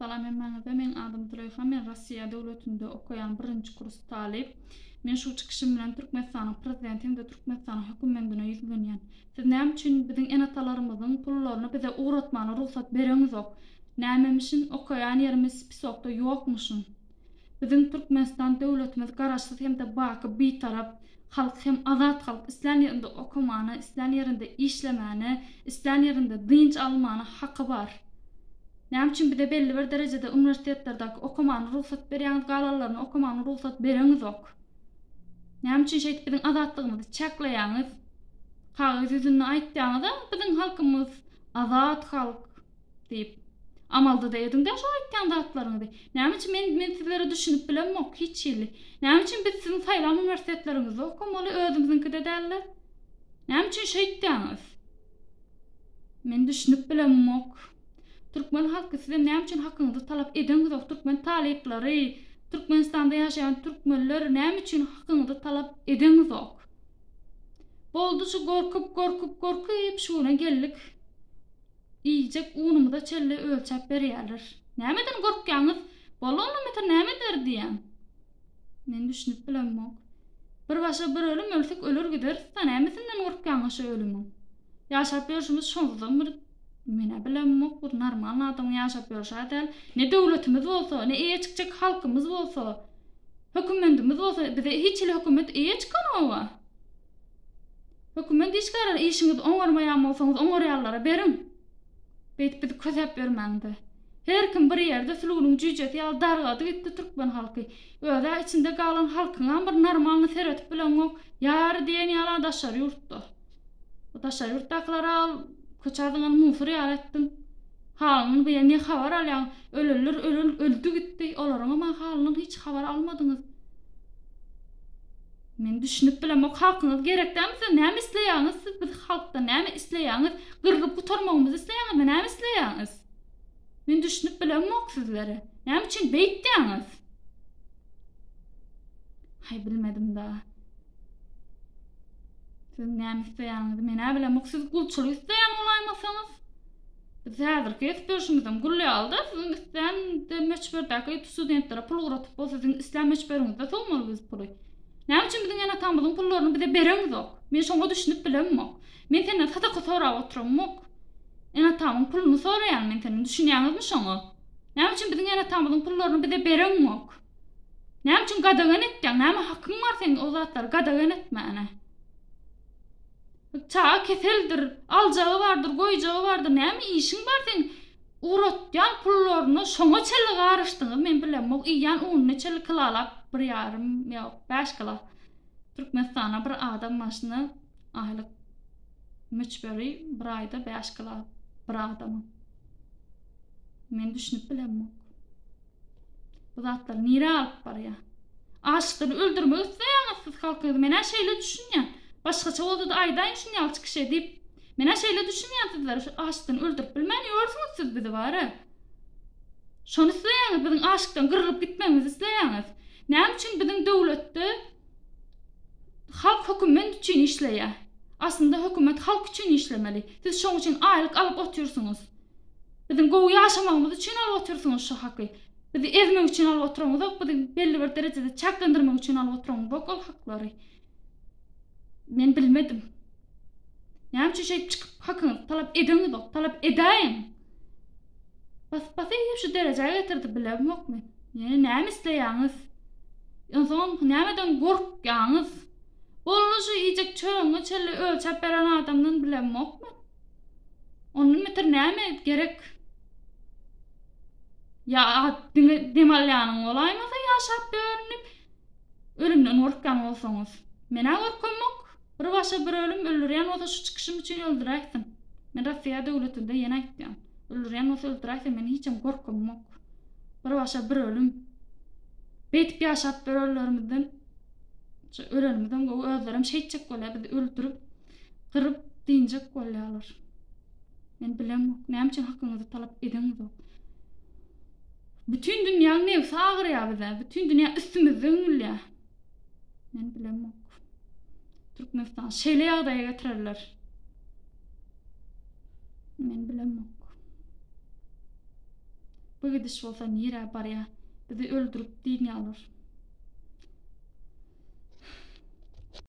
Salam hemmäňize meň adym Züleýha men Rossiýa döwletinde okaýan birinji kurs talyp. Men şu çykyşym bilen Türkmenistanyň prezidenti hem-de Türkmenistanyň hökümendine ýüzlenýän. Siz näme üçin biziň ene-atalarymyzyň pullaryny bize ugratmana rugsat bereňizok? Nämemişin okaýan ýerimiz spisokda ýokmuşyn? Biziň Türkmenistan döwletimiz garaşsyz hem-de baky bitarap halk hem azat halk islän ýerinde okamana, islän ýerinde işlemäne, islän ýerinde dynç almana haky bar. Näme üçin bize belli bir derejede uniwersitetlerdäki okamana rugsat berýäňiz galanlaryna okamana rugsat bereňizok? Näme üçin şeýdip biziň azatlygymyzy çäkleýäňiz? Kagyz ýüzünde aýtýaňyza biziň halkymyz azat halk diýip. Amalda-da ediňdä şo aýtýan zatlaryňyzy. Näme üçin men men sizlere düşünip bilemok hiç hili. Näme üçin biz siziň saýlan uniwersitetleriňizde okamaly özümiziňkide dälde? Näme üçin şeýtýäňiz? Men düşünip bilemok. Türkmen halky sizem näme üçin hakyňyzy talap edeňizok türkmen talyplary Türkmenistanda ýaşaýan türkmenler näme üçin hakyňyzy talap edeňizok. Boldy şu gorkup gorkup gorkyp şu güne geldik. Iýjek unumyza çenli ölçäp berýärler. Nämeden gorkýaňyz? Boldy ondan beter näme eder diýýän. Men düşünip bilemok. Bir başa bir ölüm ölsek öler gideris-da nämesinden gorkýaňyz şu ölümiň? Ýaşap ýörşümiz şonsuzam bir men-ä bilemok bir normalny adamyň ýaşap ýörşi-ä däl. Ne döwletimiz bolsa, ne eýe çykjak halkymyz bolsa, hökümendimiz bolsa bize hiç hili hökümet eýe çykanok-a. Hökümet işgärleri işiňizi oňarmaýan bolsaňyz oňarýanlara beriň. Beýdip bizi kösäp ýörmäňde. Her kim bir ýerde sülgüniň jüýjesi ýaly dargady gitdi türkmen halky. Özä içinde galan halkyňam bir normalny seredip bileňok. Ýary diýen ýala daşary ýurtda. Bu daşary ýurtdakylara al köçä zyňan musur ýaly etdiň. Halyny bu ne habar alýaň. Ölenler ölen öldi gitdi. Olaryňam halyndan hiç habar almadyňyz. Men düşünip bilemok halkyňyz gerek dälmi size näme isleýäňiz siz biz halkdan näme isleýäňiz gyrlyp gutarmagymyzy isleýäňizmi näme isleýäňiz men düşünip bilemok sizlere näme üçin beýtýäňiz haý bilmedim da siz näme isleýäňizi menä bilemok siz gulçulyk isleýän bolaýmasaňyz Biz häzirki edip ýörşümizem gul ýaly-da, siziň islän möçberdäki studentlere pul ugratyp bolsa siziň islän möçberiňizde sowmaly biz puly. Näme üçin biziň ene-atamyzyň pullaryny bize bereňizok? Men şoňa düşünip bilemok. Men senden sadaka sorap oturamok. Ene-atamyň puluny soraýan men senden, düşünýäňizmi şoňa? Näme üçin biziň ene-atamyzyň pullaryny bize bereňok? Näme üçin gadagan etýäň? Näme hakyň bar seň o zatlary gadagan etmäne? Çaga keseldir, aljagy bardyr, goýjagy bardyr, näme işiň bar seň ugratýan pullaryna şoňa çenli garyşdyňyz men bilemok, iýýän ununy çenli kilalap bir ýarym ýok bäş kilo Türkmenistanda bir adam başyna aýlyk möçberi bir aýda bäş kilo bir adama. Men düşünip bilemok. Bu zatlar nirä alyp barýar? Açlykdan öldürmek isleýäňiz siz halkyňyzy. Men-ä şeýle düşünýän. Başgaça bolsa-da aýdaýyn şuny ýaly çykyş edip. Men-ä şeýle düşünýän sizleri şu açlykdan öldürip bilmän ýörsüňiz siz bizi bar-a. Şony isleýäňiz biziň açlykdan gyrlyp gitmegimizi isleýäňiz. Näme üçin biziň döwletde halk höküment üçin işleýär? Aslynda hökümet halk üçin işlemeli. Siz şoň üçin aýlyk alyp otyrsyňyz. Biziň gowy ýaşamagymyz üçin alyp otyrsyňyz şu haky. Bizi ezmek üçin alyp oturanňyzok, bizi belli bir derejede çäklendirmek üçin alyp oturanňyzok ol haklary. Men bilmedim. Näme üçin şeýdip çykyp hakyňyzy talap edeňizok, talap edäýiň. Basyp basyp şu derejä getirdi bilemok men. Ýene näme isleýäňiz? Onsoňam nämeden gorkýaňyz? Boldy şu iýjek çöregiňe çenli ölçäp beren adamdan bilemok men. Ondan beter näme gerek? Ýa diňe dem alýanyň bolaýmasa ýaşap ýörün diýip, ölümden gorkýan bolsaňyz. Men-ä gorkamok. Bir başa bir ölüm öldürýän bolsa şu çykyşym üçin öldüräýsin. Men Rossiýa döwletinde ýene aýtýan. Öldürýän bolsa öldüräýsin, men hiçem gorkamok. Bir başa bir ölüm. Beýdip ýaşap ýörenlerimizden şu ölenimizem gowy, özlerem şeýtjek bolýar, bizi öldürip, gyryp dynjak bolýarlar. Men bilemok, näme üçin hakyňyzy talap edeňizok. Bütün dünýäň nebsi agyrýar bize, bütün dünýä üstümizden gülýär. Men bilemok. Türkmenistan şeýle ýagdaýa getirerler. Men bilemok. Bu gidiş bolsa nirä barýa? Bizi öldürip dynýalar.